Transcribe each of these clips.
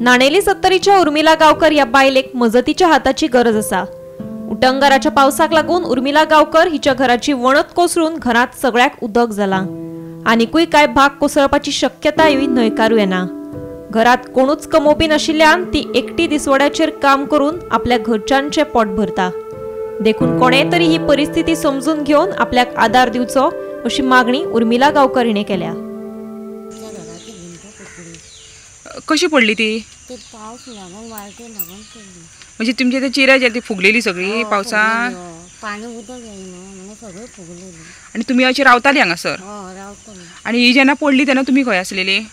नाणेली सत्तरीच्या उर्मिला गांवकर ह्या बायलेक मजतीच्या हाताची गरज आसा। उटंगाराच्या पावसाक लागून उर्मिला गांवकर हिच्या घराची वणत कोसळून घरात सगळ्याक उदक जाला। आनिकूय काय भाग कोसळपाची शक्यताय न्हयकारू येना। घरात कोणूच कमोवपी नाशिल्ल्यान ती एकटी दिसवड्याचेर काम करून आपल्या घरच्यांचे पोट भरता। देखून कोणे तरी ही परिस्थिती समजून घेवन आपल्याक आदार दिवचो अशी मागणी उर्मिला गांवकर हिणे केल्या। कशी पडली ती? पावस लागून वाळटे लागून पडली। म्हणजे तुमचे ते चिरे जे ती फुगलेली सगळी पावसान, पाणी उदक येयना म्हणून सगळी फुगलेली। आणि तुम्ही अशी रावताली हांगासर? हय रावताली। आणि ही जेन्ना पडली तेन्ना तुमी खंय आसलेली? मी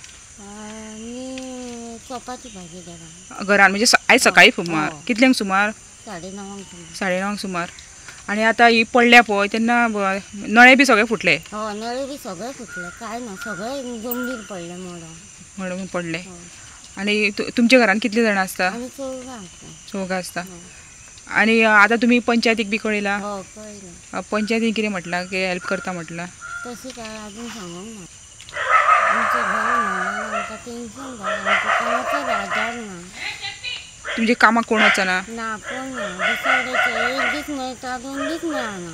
चपाती भाजी घरान। घरान म्हणजे आयज सकाळी सुमार कितल्यांक सुमार? 9:30। 9:30 सुमार। आणि आता ही पडल्या पळय तेन्ना नळे बी सगळे फुटले? हय नळे बी सगळे फुटले, काय ना सगळे जमनीर पडले, मोडून म्हणून पडले। आणि तुमच्या घरान कितले जाणां आसता? आमी चौगां आसता। चौगां आसता। आणि आता तुमी पंचायतीक बी कळयला? हय कळयला। पंचायतीन कितें म्हटलां की हेल्प करता म्हटलां? तशें काय अजून सांगूंक ना। आमचें घर ना, आमकां टेंशन जालें, आमकां कोणाचो आदार ना। तुमच्या कामाक कोण वचना? ना कोण ना, दिसवड्याचे एक दीस मेळटा 2 दीस मेळना,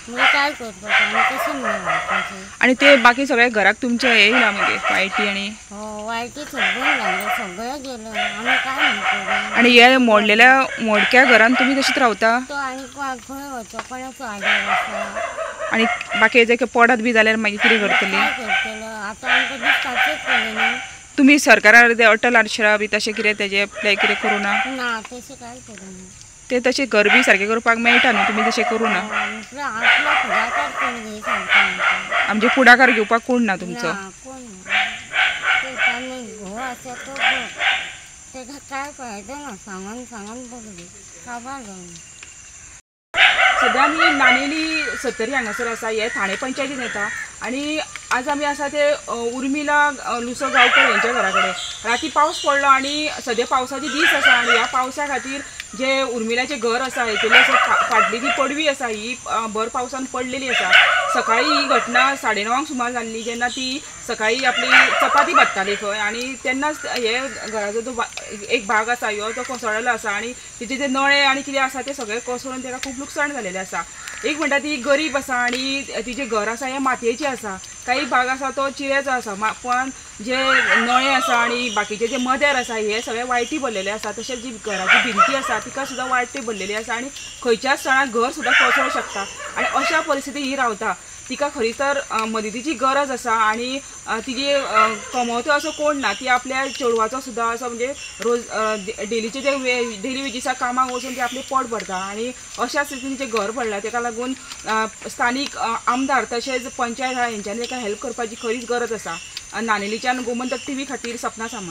मागीर काय करपाचें आमी कशें मेळपाचें? आणि ते बाकी सगळे घराक तुमचे हे येयला मागीर वायटी? आनी हो वायटी सगळें लागले, सगळें गेलें, आमी काय म्हणटले? आनी हे मोडलेल्या मोडक्या घरान तुमी तशीच रावता? तो आनी खंय वचो, कोणाचो आदार आसा? आनी बाकी जे पडत बी जाल्यार मागीर कितें करतली? काय करतलो आतां आमकां दिसपाचें पडलें न्हू। तुमी सरकारार ते अटल आश्रा बी तशें कितें तेजें एप्लाय कितें करूं ना? ना तशें कांय करूं ना। ते तशें घर बी सारकें करपाक मेळटा न्हू, तुमी तशें करूं ना? आपलो फुडाकार कोण घेय सारको आमकां? आमचे फुडाकार घेवपाक कोण ना तुमचो? ना कोण ना, घोव आसा तो बरो, तेका काय फायदो ना, सांगून सांगून बगली काबार जावन। सद्या आमी नाणेली सत्तरी हांगासर आसा, हे ठाणे पंचायतीन येता आनी आज आमी आसा ते उर्मिला लुसो गांवकर हेंच्या घरा कडेन। राती पावस पडलो आनी सद्या पावसाचे दीस आसा आनी ह्या पावसा खातीर जे उर्मिलाचें घर आसा हेतूंतलें फाटली जी पडवी आसा ही भर पावसान पडलेली आसा। सकाळी ही घटना 9:30 सुमार जाल्ली, जेन्ना ती सकाळी आपली चपाती भाजताली खंय आनी तेन्नाच हे घराचो जो एक भाग आसा ह्यो तो कोसळ्ळेलो आसा आनी तिचे जे नळे आनी कितें आसा ते सगळे कोसळून ताका खूब लुकसाण जालेलें आसा। एक म्हणटा ती गरीब आसा आनी तिचें घर आसा हें मातयेचें आसा, काही भाग आसा तो चिऱ्याचो आसा, पण जे नळे आसा आनी बाकीचे जे मदेर आसा हे सगळे वायटी भरलेले आसा। तशेंच जी घराची भिंती आसा तिका सुद्दां वायटी भरलेली आसा आनी खंयच्याच क्षणाक घर सुद्दां कोसळूंक शकता आनी अशा परिस्थिती ही रावता। तिका खरी तर मदतीची गरज आसा आनी तिजी कमवतो असो कोण ना, ती आपल्या चेडवाचो सुद्दां असो म्हणजे रोज डेलीचे जे डेली वेजीसा कामाक वचून ती आपलें पोट भरता आनी अशा स्थितीन तिचें घर पडलां तेका लागून स्थानीक आमदार तशेंच पंचायत हेंच्यांनी ताका हेल्प करपाची खरीच गरज आसा। नाणेलीच्यान गोमंतक टीव्ही खातीर सपना सामंत।